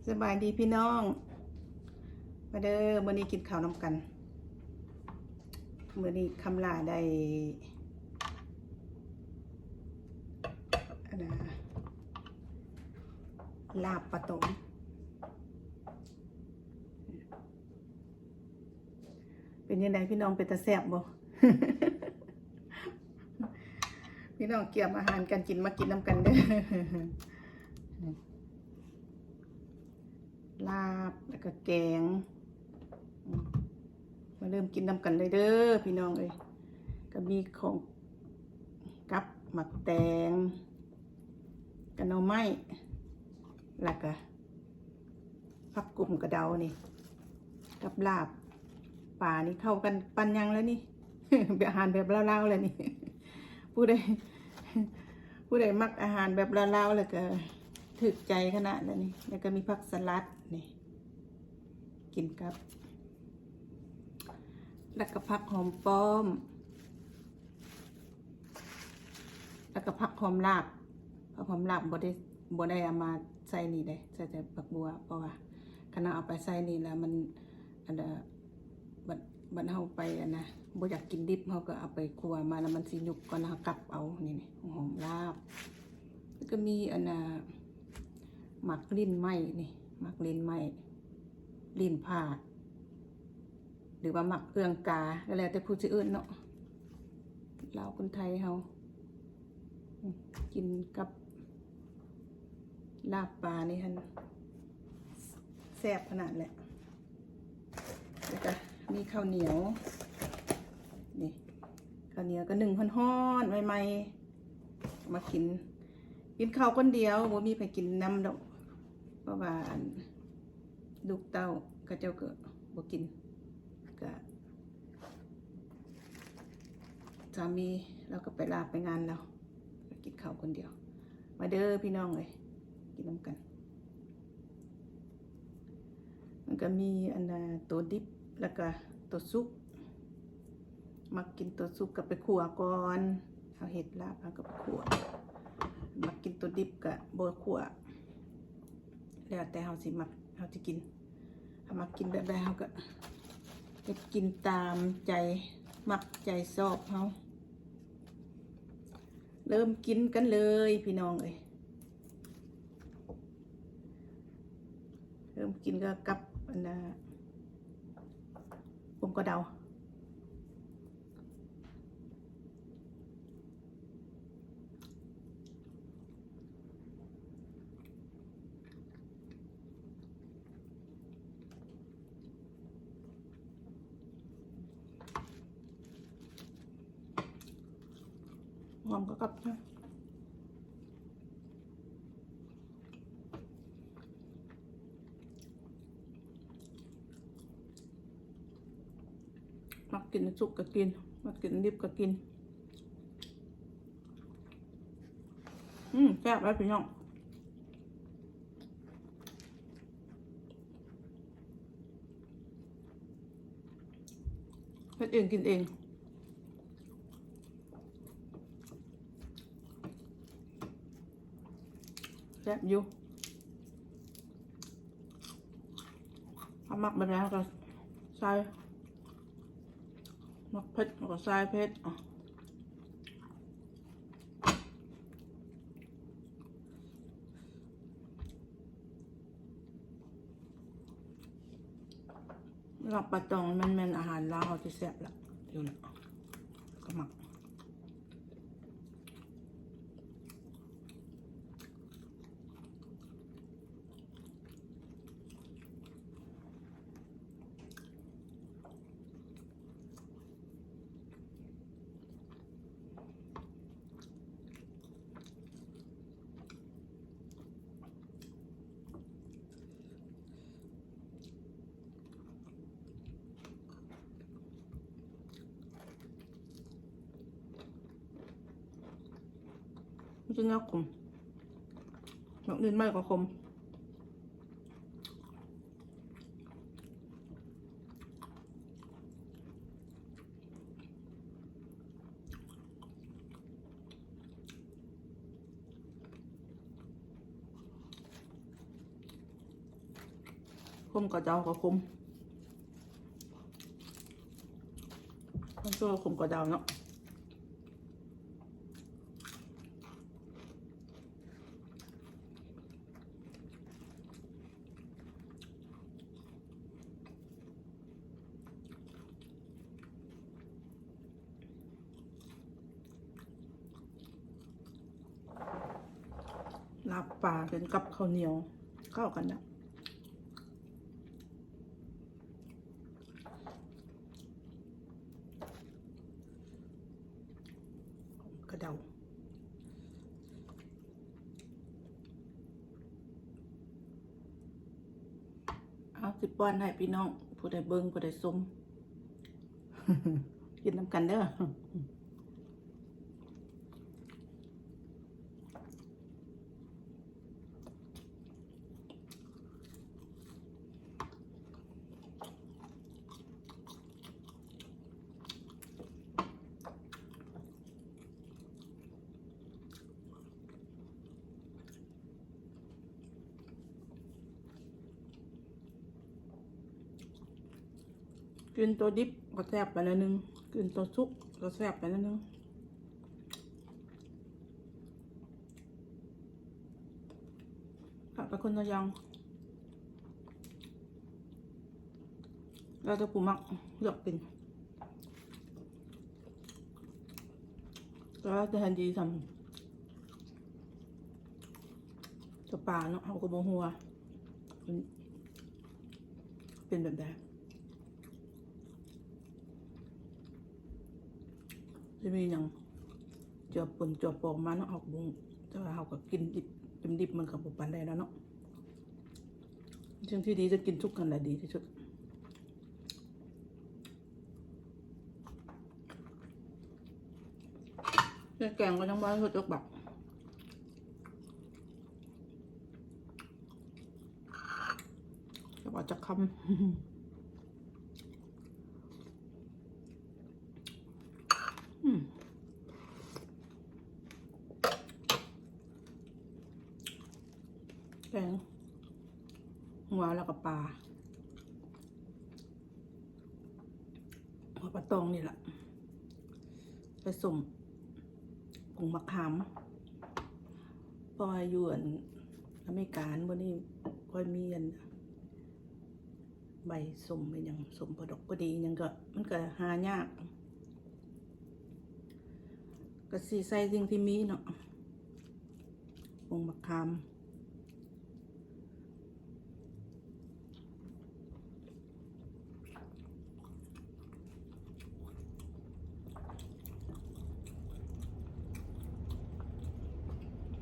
ສະບາຍດີພີ່ນ້ອງ ມາເດີ ມື້ນີ້ກິນເຂົ້ານຳກັນ. ມື້ນີ້ຄຳຫຼ້າໄດ້ ອັນນ່າ ລາບປາຕົງ. ເປັນຈັ່ງໃດພີ່ນ້ອງ ເປັນຕາແຊບບໍ່? ພີ່ນ້ອງກຽມອາຫານການກິນມາກິນນຳກັນເດີ. ລາບ ແລ້ວກະແກງ ມາເລີ່ມກິນນຳກັນເລີຍເດີພີ່ນ້ອງເອີຍ. ກະມີຂອງ ກັບ ໝາກແຕງ ກະໜໍ່ໄມ້ ແລ້ວກະ ຜັກກຸ້ມກະເດົານີ້ ກັບລາບປານີ້ເຂົ້າກັນປານຫຍັງແລ້ວນີ້. ອາຫານແບບລາວໆແລ້ວນີ້ ຜູ້ໃດ ຜູ້ໃດມັກອາຫານແບບລາວໆແລ້ວກະຖືກໃຈຂະໜາດແລ້ວນີ້. ແລ້ວກະມີຜັກສະຫຼັດນີ້ ກິນກັບ ແລ້ວກະຜັກຫອມປ້ອມ ແລ້ວກະຜັກຫອມລາບ. ຜັກຫອມລາບບໍ່ໄດ້ ບໍ່ໄດ້ເອົາມາໃສ່ນີ້ເດ້ ໃສ່ແຕ່ຜັກບົ່ວ ເພາະວ່າຄັນເຮົາເອົາໄປໃສ່ນີ້ແລ້ວມັນ ອັນ ບັດ ບັດເຮົາໄປ ອັນນະ ບໍ່ຢາກກິນດິບ ເຮົາກະເອົາໄປຂົ້ວມາແລ້ວມັນຊິຫຍຸບກ່ອນ ແລ້ວເຮົາກັບເອົາ. ນີ້ ນີ້ ຫອມລາບ ແລ້ວກະມີ ອັນນະ ໝາກລິ້ນໄມ້ນີ້ ໝາກລິ້ນໄມ້ ລິ້ນຜາ ຫຼືວ່າໝາກເອື້ອງກາ ກະແລ້ວແຕ່ຜູ້ຊິເອີ້ນເນາະ ລາວຄົນໄທເຮົາ. ກິນກັບລາບປານີ້ຫັ້ນ ແຊບຂະໜາດແຫຼະ. ແລ້ວກະມີເຂົ້າໜຽວ ນີ້ ເຂົ້າໜຽວກະໜຶ້ງຮ້ອນໆ ໃໝ່ໆ ມາກິນ. ກິນເຂົ້າຄົນດຽວ ບໍ່ມີໃຜກິນນຳດອກ ເພາະວ່າ ອັນ ລູກເຕົ້າເຂົາເຈົ້າກະບໍ່ກິນ ກະ ສາມີລາວກະໄປລາໄປງານລາວ ກະກິນເຂົ້າຄົນດຽວ. ມາເດີພີ່ນ້ອງເອີຍ ກິນນຳກັນ. ມັນກະມີອັນນ່າ ໂຕດິບ ແລ້ວກະໂຕສຸກ. ມັກກິນໂຕສຸກກະໄປຂົ້ວກ່ອນ ເຮົາເຮັດລາບເຮົາກະໄປຂົ້ວ. ມັກກິນໂຕດິບກະບໍ່ຂົ້ວ ແລ້ວແຕ່ເຮົາຊິມັກ ເຮົາຊິກິນ. ເຮົາມັກກິນແບບໃດເຮົາກະເຮັດກິນຕາມໃຈມັກໃຈຊອບເຮົາ. ເລີ່ມກິນກັນເລີຍພີ່ນ້ອງເອີຍ. ເລີ່ມກິນກະກັບອັນນ່າ ກົມກະເດົາ. ຫອມກະກັບນະ. ມັກກິນສຸກກະກິນ ມັກກິນດິບກະກິນ. ອືມ ແຊບຫຼາຍພີ່ນ້ອງ. ເຮັດເອງກິນເອງ ແຊບຢູ່. ເຮົາມັກແບບໃດເຮົາກະໃສ່ ມັກເຜັດເຮົາກະໃສ່ເຜັດ. ລາບປາຕອງແມ່ນ ແມ່ນອາຫານລາວເຮົາທີ່ແຊບລະ ຢູ່ນະ ກະມັກ. ມັນຊິແນວຂົມ ໝາກລິ້ນໄມ້ກະຂົມ. ອ ຂົມກະເດົາກະຂົມ ມັນຄືຂົມກະເດົາເນາະ. ລາບປາກິນກັບເຂົ້າໜຽວ ເຂົ້າກັນນະ. ກະເດົາ ເອົາ ຊິປ້ອນໃຫ້ພີ່ນ້ອງ ຜູ້ໃດເບິ່ງ ຜູ້ໃດຊົມ ກິນນຳກັນເດີ. ກິນໂຕດິບກະແຊບໄປແນວໜຶ່ງ ກິນໂຕສຸກກະແຊບໄປແນວໜຶ່ງ. ກະເປັນຄົນລະຢ່າງ ແລ້ວແຕ່ຜູ້ມັກເລືອກກິນ ແຕ່ວ່າຈະໃຫ້ດີສ່ຳຈະປາເນາະ ເຮົາກະບໍ່ຮູ້ວ່າເປັນ ເປັນແບບໃດ. ຊິມີຫຍັງເຈືອປົນເຈືອປອງມາເນາະ ເຮົາກະບໍ່ຮູ້ ແຕ່ວ່າເຮົາກະກິນດິບ ກິນດິບມັນກະບໍ່ປານໃດແລ້ວເນາະ. ສິ່ງທີ່ດີຈະກິນສຸກຫັ້ນລະດີທີ່ສຸດ. ແກງກະຍັງບໍ່ໄດ້ເຮັດຈັກບັກ ແຕ່ວ່າຈັກຄຳ ອືມ ແກງຫົວແລ້ວກະປາ ຫົວປາຕອງນີ້ລະ ໄປສົ້ມ ປຸງໝາກຂາມ ເພາະວ່າຢູ່ອັນ ອາເມລິກາ ອັນ ບໍ່ນີ້ ຄ່ອຍມີອັນ ໃບສົ້ມ ອີຫຍັງ ສົ້ມພໍດອກພໍດີ ອີຫຍັງກະ ມັນກະຫາຍາກ ກະຊິໃສ່ສິ່ງທີ່ມີເນາະ ປຸງໝາກຂາມ.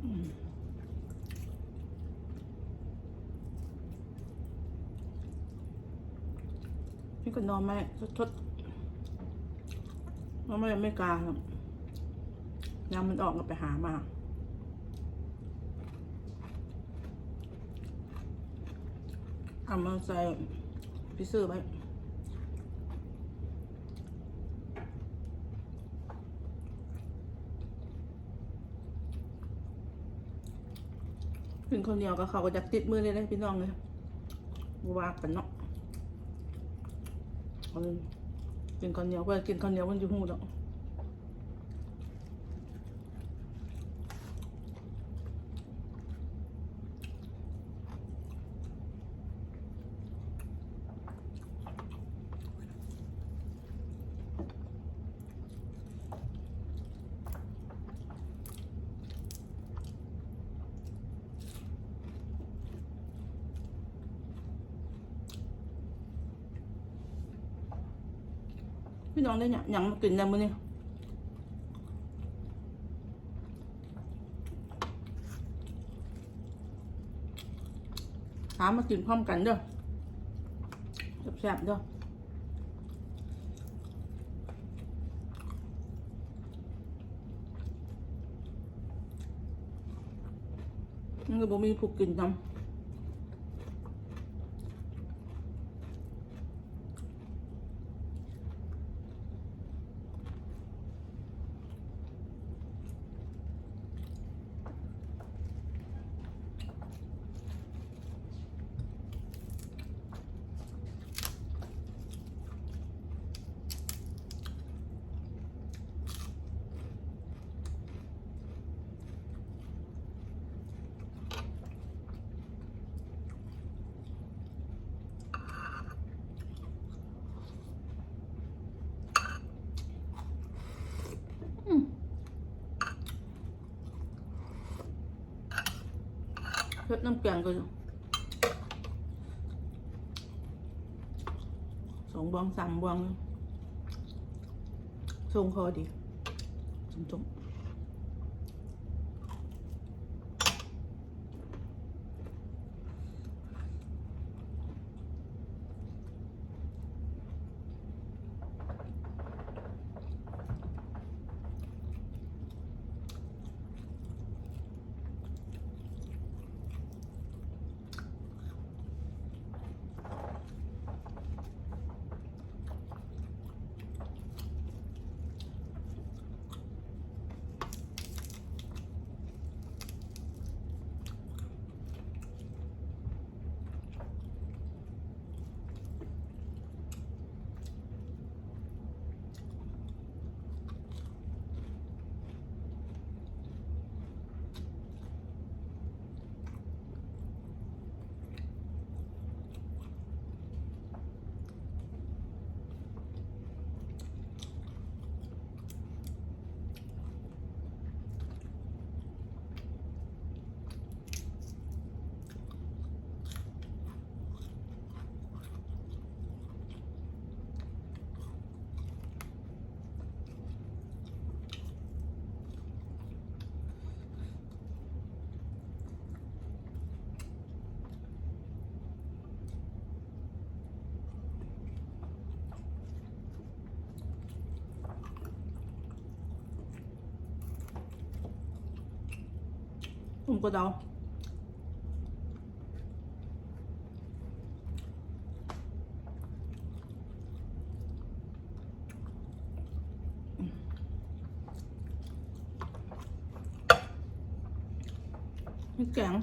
ອືມ ນີ້ກະໜໍ່ໄມ້ສົດໆ ໜໍ່ໄມ້ອາເມລິກາ ຍາມມັນອອກກະໄປຫາມາ ເອົາມາໃສ່ຟຣີເຊີໄວ້. ກິນເຂົ້າໜຽວກັບເຂົ້າກະຢາກຕິດມືນີ້ແຫຼະພີ່ນ້ອງເອີຍ ບໍ່ວ່າກັນເນາະ. ເອີ ກິນເຂົ້າໜຽວ ເພິ່ນກິນເຂົ້າໜຽວເພິ່ນຊິຮູ້ດອກ. ພີ່ນ້ອງໄດ້ຫຍັງ ຫຍັງມາກິນແດ່ມື້ນີ້? ຫາມາກິນພ້ອມກັນເດີ ແຊບໆເດີ. ມັນກະບໍ່ມີຜູ້ກິນນຳ. ເ ເຮັດນ້ຳແກງກໍສອງບ່ວງສາມບ່ວງ ຊົງຄໍດີ ສົມທົບ. ຫຸ່ມກະເດົາ ມີແກງ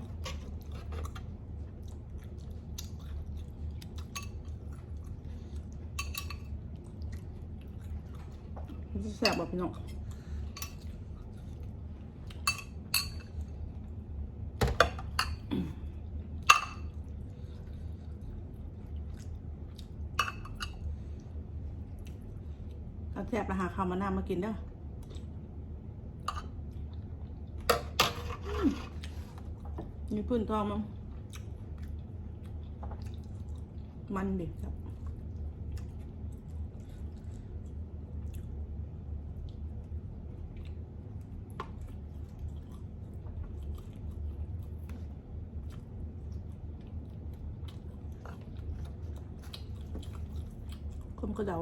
ມັນຊິແຊບບໍ່ພີ່ນ້ອງ? ຄັນແຊບລະຫາເຂົ້າມານ້ຳມາກິນເດີ. ອືມ ມີພື້ນທ້ອງມັນ ມັນດີ ແຊບ. ຄົມກະເດົາ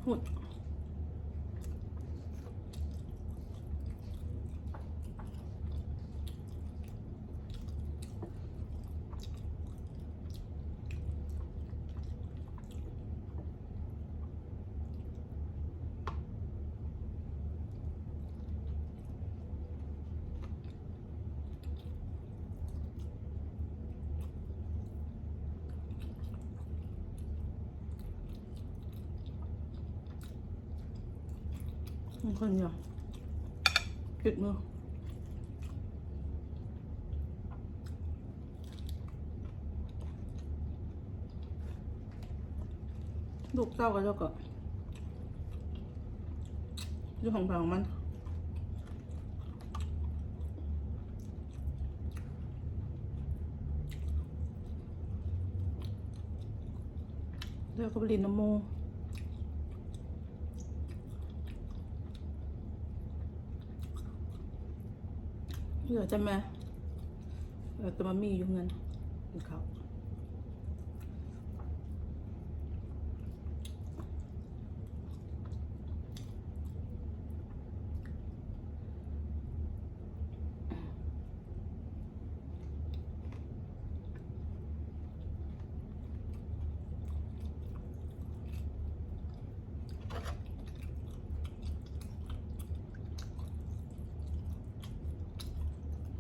ຫຸດ ຄົນດຽວ ຕິດມື. ລູກເຕົ້າກໍເຈົ້າກໍຢູ່ຂອງໃຜຂອງມັນ ແລ້ວກໍໄປຫຼິ້ນນຳໝູ່. ເຫຼືອແຕ່ແມ່ ເຫຼືອແຕ່ມາມີຢູ່ເຮືອນກິນເຂົ້າ.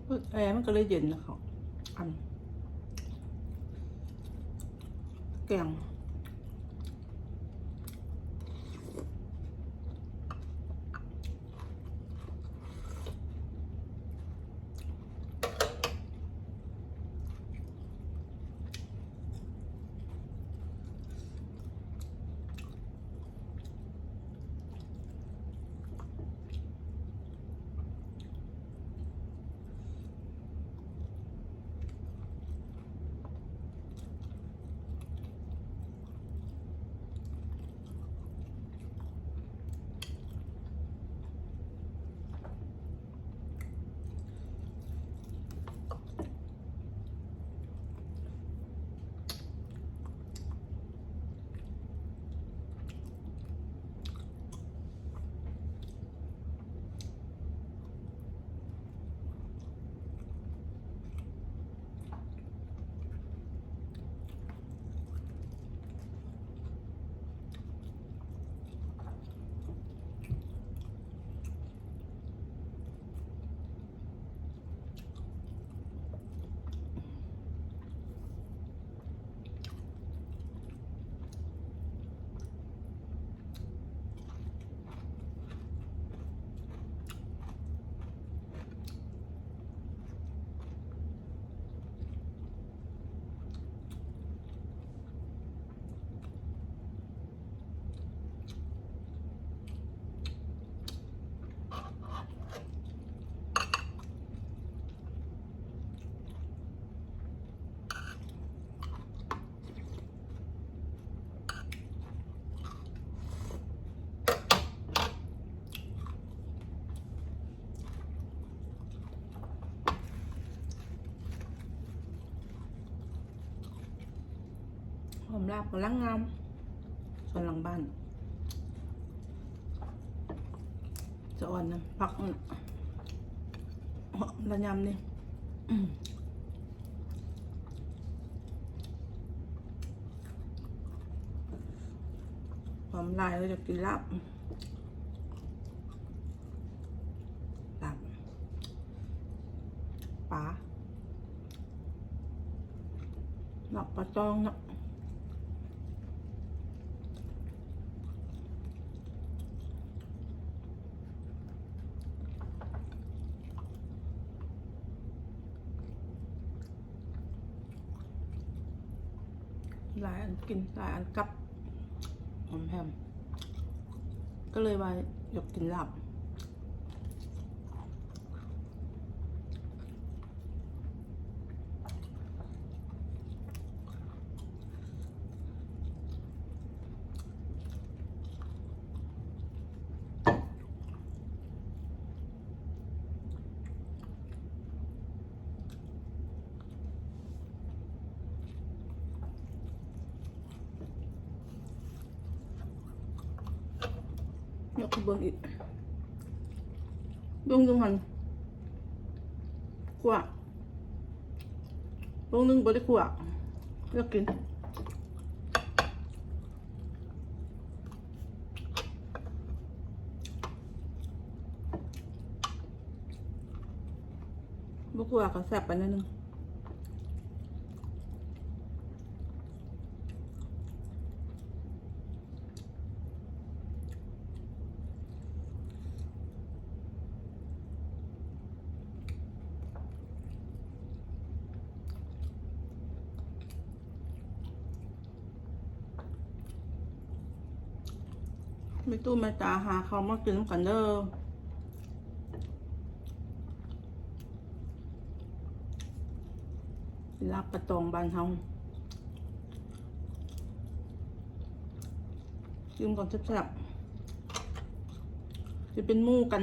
ເປີດແອມັນກໍເລີຍເຢັນນະເຂົາ ອັນ ແກງ. ເ ລາບກຳລັງງາມ ສວນຫຼັງບ້ານ ສະອອນນຳ ຜັກລະຍຳນີ້ ຫອມຫຼາຍ ຢາກກິນລາບ. ລາບປາ ລາບປາຕອງເນາະ ຫຼາຍອັນກິນ ຫຼາຍອັນກັບ ຫອມແຮມ ກໍເລີຍວ່າຢາກກິນລາບ. ຢາກເບິ່ງອີກ ເບິ່ງຢູ່ຫັ້ນ ຂົ້ວ ເບິ່ງໜຶ່ງບໍ່ໄດ້ຂົ້ວ ຢາກກິນ. ບໍ່ຂົ້ວກໍແຊບໄປໜ້ອຍໜຶ່ງ. ແມ່ຕູ້ແມ່ຕາຫາເຂົ້າມາກິນນຳກັນເດີ. ລາບປາຕອງບ້ານເຮົາ ກິນກ່ອນແຊບໆ ຊິເປັນໝູ່ກັນ.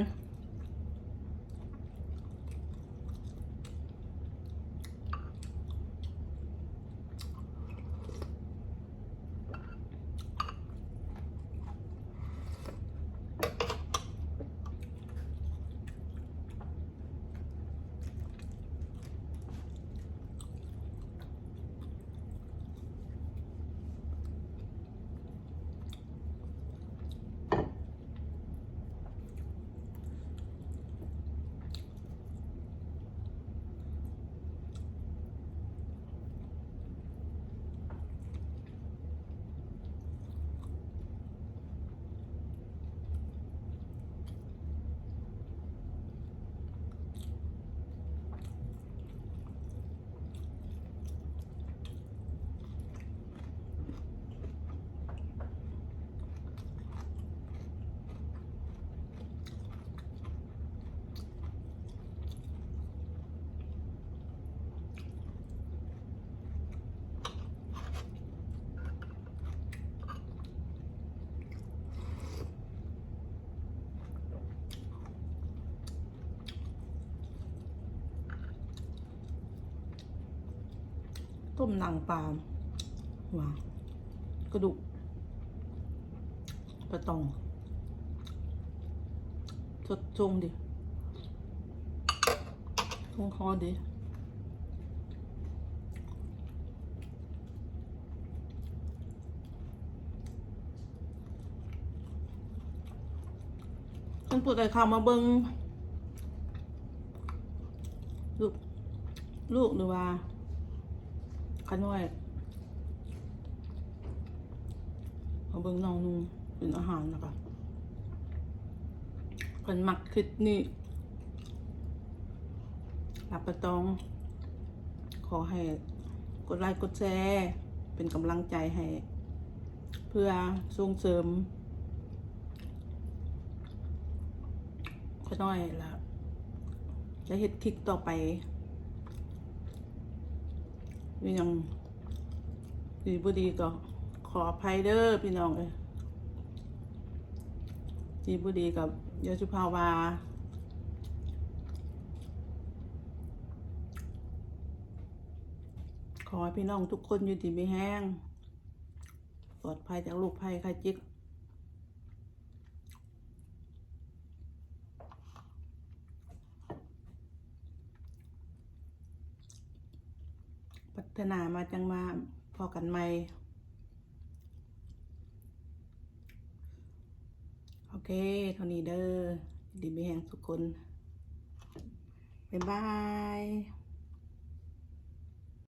ຕົ້ມໜັງປາ ວ່າ ກະດູກປາຕອງ ສົດຊົງດີ ຊົງຄໍດີ. ຄັນຜູ້ໃດເຂົ້າມາເບິ່ງ ລູກ ລູກ ຫຼືວ່າຂ້ານ້ອຍ ມາເບິ່ງນ້ອງນຸ່ງກິນອາຫານ ແລ້ວກະເພິ່ນມັກຄລິບນີ້ ລາບປາຕອງ ຂໍໃຫ້ກົດໄລ້ກົດແຊ ເປັນກຳລັງໃຈໃຫ້ ເພື່ອສົ່ງເສີມຂ້ານ້ອຍ ລະຈະເຮັດຄລິບຕໍ່ໄປ ມີຫຍັງດີບໍ່ດີກໍຂໍອະໄພເດີພີ່ນ້ອງເອີຍ ດີບໍ່ດີກໍຢ່າສຸພາວາ ຂໍໃຫ້ພີ່ນ້ອງທຸກຄົນຢູ່ດີມີແຮງ ປອດໄພຈາກໂລກໄພໄຂ້ເຈັບ. ພັດທະນາມາຈັ່ງມາພໍ້ກັນໃໝ່. ໂອເຄ ເທົ່ານີ້ເດີ. ດີມີແຮງທຸກຄົນ. ບາຍບາຍ.